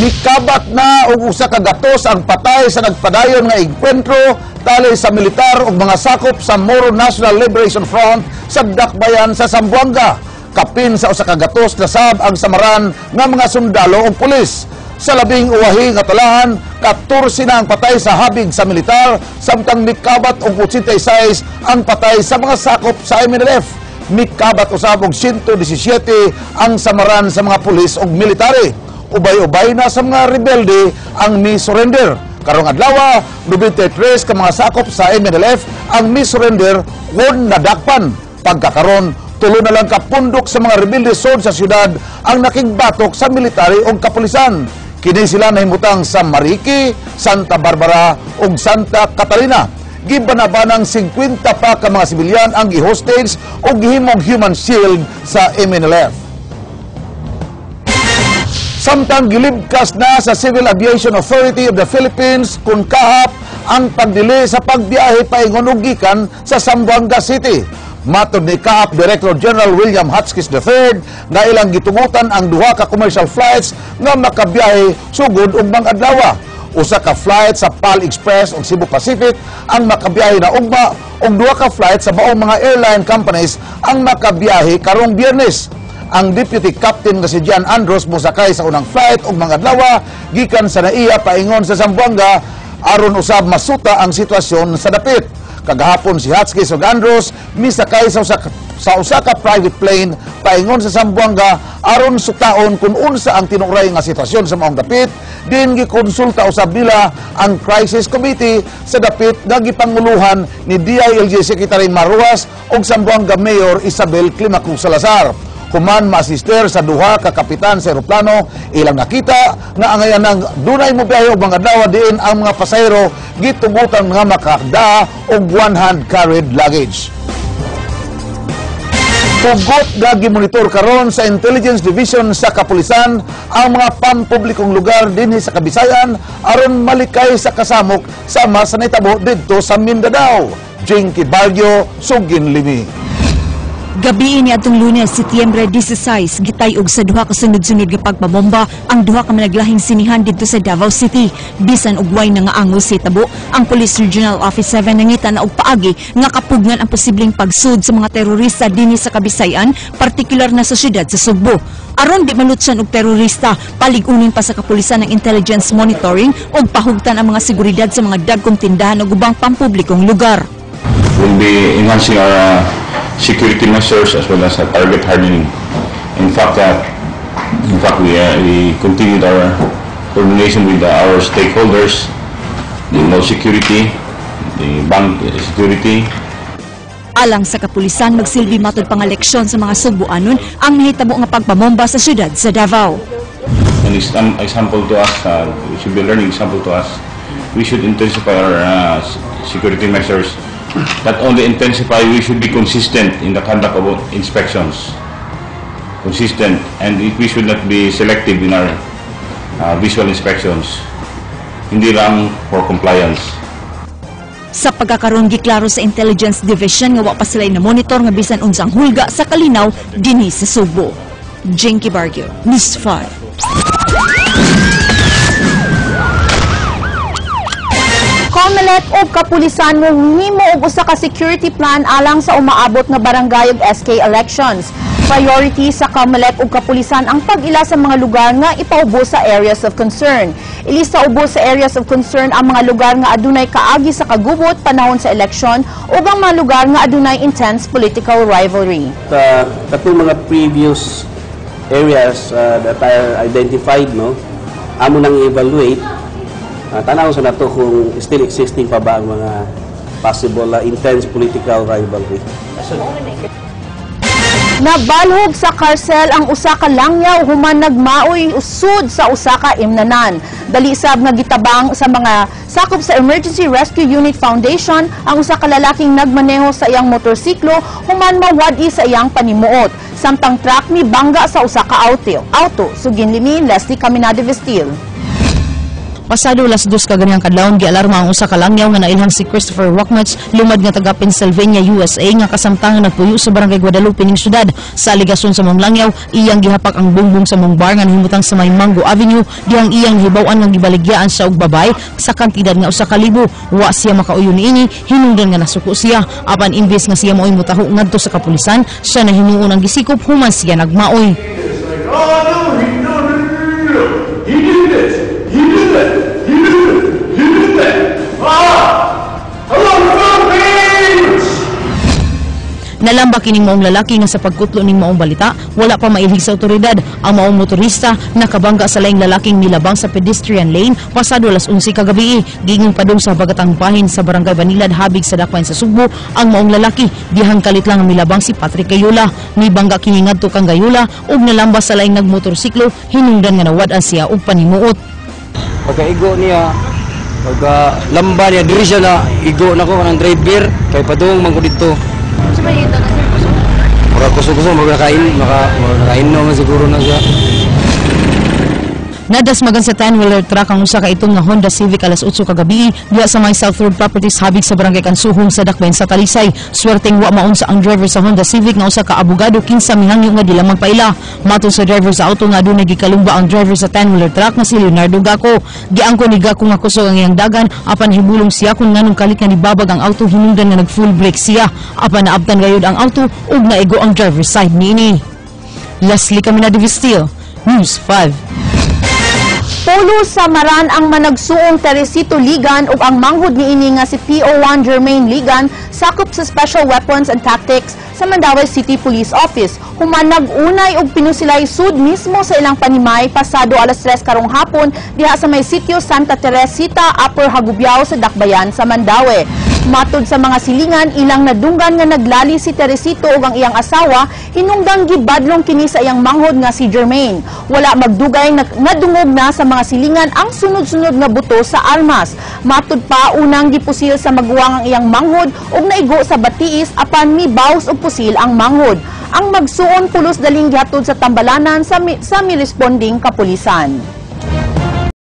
Mikabat na og 100 ang patay sa nagpadayon nga engkwentro tali sa militar ug mga sakop sa Moro National Liberation Front sa dakbayan sa Zamboanga. Kapin sa 100 na sab ang samaran nga mga sundalo ug pulis. Sa labing uwahi nga talahan, 14 na ang patay sa habig sa militar, samtang mikabat og 86 ang patay sa mga sakop sa MNLF. Mikabat usab og 117 ang samaran sa mga pulis ug military. Ubay-ubay na sa mga rebelde ang mi-surrender. Karong adlaw, 93 ka mga sakop sa MNLF ang mi-surrender kon nadakpan. Pagkakaron, tulo na lang kapundok sa mga rebelde sod sa syudad ang nakigbatok sa military o kapulisan. Kini sila nahimutang sa Mariki, Santa Barbara ug Santa Catalina. Gibanabanang 50 pa ka mga sibilyan ang gi-hostage o gihimong human shield sa MNLF. Samtang gilibkas na sa Civil Aviation Authority of the Philippines kung kahap ang pagdili sa pagbiyahe paingon og gikan sa Zamboanga City. Matod ni CAAP Director General William Hotchkiss III nga ilang gitugutan ang duha ka commercial flights nga makabiyahe sugod ug adlaw. Usa ka flight sa PAL Express ug Cebu Pacific ang makabiyahe na ugma ug duha ka flight sa maong mga airline companies ang makabiyahe karong Biyernes. Ang deputy captain nga si John Andros mosakay sa unang flight ug mga adlaw gikan sa NAIA paingon sa Zamboanga aron usab masuta ang sitwasyon sa dapit. Kagahapon, si Hotchkiss ug Andros misakay sa usa ka private plane paingon sa Zamboanga aron sutaon kung unsa ang tinuray nga sitwasyon sa maong dapit. Din gikonsulta usab nila ang crisis committee sa dapit nga gipanguluhan ni DILG Secretary Mar Roxas ug Zamboanga Mayor Isabel Climaco Salazar. Human maasister sa duha ka kapitan sa eroplano, ilang nakita nga angayan ng dunay mo biyahe og mga adlaw diin ang mga pasahero gitugutan nga makakda og one hand carried luggage. Hugot nga gimonitor karon sa Intelligence Division sa Kapulisan ang mga pampublikong lugar dinhi sa Kabisayan aron malikay sa kasamok sama sa nitabo didto sa Mindanao. Jinky Barrio, Sugin Limi. Gabi ni atong Lunes, Setyembre 16, gitay-og sa duha ka sunod-sunod nga pagpabomba ang duha ka managlahing sinihan didto sa Davao City. Bisan og way nga angol sa hitabo, ang Police Regional Office 7 nangita na og paagi nga kapugnan ang posibleng pagsud sa mga terorista dinhi sa Kabisayan, partikular na sa syudad sa Sugbo. Aron di malutsan og terorista, palig-unin pa sa kapulisan ng intelligence monitoring ug pahugtan ang mga seguridad sa mga dagkong tindahan ug ubang pampublikong lugar. We'll be enhancing our security measures as well as target hardening. In fact, we continued our coordination with our stakeholders, the mall security, the bank security. Alang sa kapulisan, magsilbi matod pangaleksyon sa mga Sugbuanon ang nahitabo nga pagpabomba sa syudad sa Davao. An example to us, it should be a learning example to us. We should intensify our security measures. Not only intensify, we should be consistent in the conduct of inspections. Consistent, and we should not be selective in our visual inspections. Hindi lang for compliance. Sa pagkakaroon, giklaro sa Intelligence Division nga wa pa sila na monitor nga bisan unsang hulga sa kalinaw dinhi sa Sugbo. Jinky Barrio, News 5. COMELEC ug kapulisan mo himo og usa ka security plan alang sa umaabot nga barangay ug SK elections. Priority sa COMELEC ug kapulisan ang pag-ila sa mga lugar nga ipaubos sa areas of concern. Ilista ubos sa areas of concern ang mga lugar nga adunay kaagi sa kagubot panahon sa eleksyon ug ang mga lugar nga adunay intense political rivalry. Katong mga previous areas that are identified, no, amo nang i-evaluate, tanaw sa nato kung still existing pa ba ang mga possible intense political rivalry. Nabalhog sa karsel ang usa ka langyaw human nagmaoy usud sa usa ka imnanan. Dali sab nga gitabang sa mga sakop sa Emergency Rescue Unit Foundation ang usa ka lalaking nagmaneho sa iyang motorsiklo human mawad-i sa iyang panimuot. Samtang truck mibangga sa usa ka auto. Auto. Sugin limi, Leslie Caminade Vestil. Pasado 2:00 kaganihang kadlawon, gialarma ang usa ka langyaw nga nailhang si Christopher Rockmats, lumad nga taga Pennsylvania, USA, nga kasamtangan nagpuyo sa Barangay Guadalupe ning syudad. Sa aligasyon sa maong langyaw, iyang gihapak ang bungbong sa maong bar nga nahimutang sa may Mango Avenue, dihang iyang hibaw-an nga gibaligyaan siya og babay sa kantidad nga 1,000. Wa siya makauyon niini hinungdan nga nasuko siya. Apan imbes nga siya maoy motaho ngadto sa kapulisan, siya na hinuon ang gisikop human siya nagmaoy. Oh no, he, no, no, no, no, no. He did it. He did it. He did it. He did it. Ah! Hello, Philippines! Nalamba kining maong lalaki nga sa pagkutlo ning maong balita, wala pa mailhig sa otoridad. Ang maong motorista nakabangga sa laing lalaking nilabang sa pedestrian lane pasado 11:00 kagabi. Giingong padung sa bagatang bahin sa Barangay Banilad habig sa Dakbayan sa Sugbo ang maong lalaki. Dihang kalit lang ang milabang si Patrick Gayula. Mibangga kini ngadto kang Gayula ug nalamba sa laing nagmotorsiklo hinungdan nga nawad-an siya og panimuot. Pagkaigo niya, pagka lamba niya, diri siya na igo na ko ng driver kay padung man ko dito. Mura kusog-kusog, mura nakain, mura nakainom man siguro na siya. Nadasmagan sa 10-wheeler truck ang usa ka itom nga Honda Civic 8:00 kagabi diha sa may South Road Properties habig sa Barangay Kansuhong sa Dakbayan sa Talisay. Swerteng wa maunsa ang driver sa Honda Civic nga usa ka abogado kinsa mihangyo nga di lamang paila. Matod sa driver sa auto nga adunay gikalumba ang driver sa 10-wheeler truck nga si Leonardo Gaco. Giangko ni Gaco nga kusog ang iyang dagan, apan hibulong siya kung nganong kalit nga nibabag ang auto hinungdan nga nag full brake siya. Apan naabtan gayud ang auto ug naigo ang driver side niini. Leslie Camina de Vestil, News 5. Pulo sa Maran ang managsuong Teresito Ligan ug ang manghud niini nga si PO1 Jermaine Ligan, sakop sa Special Weapons and Tactics sa Mandaue City Police Office. Human nag-unay og pinusilay sud mismo sa ilang panimay pasado 3:00 karong hapon diha sa may sitio Santa Teresita, Upper Hagubiao sa Dakbayan sa Mandaue. Matod sa mga silingan, ilang nadunggan nga naglali si Teresito ug ang iyang asawa hinungdang gibadlong kini sa iyang manghod nga si Jermaine. Wala magdugay, nadungog na sa mga silingan ang sunod-sunod nga buto sa armas. Matud pa, unang gipusil sa maguwang ang iyang manghod ug naigo sa batiis, apan mibaws og pusil ang manghod. Ang magsuon pulos daling gihatod sa tambalanan sa mi responding kapulisan.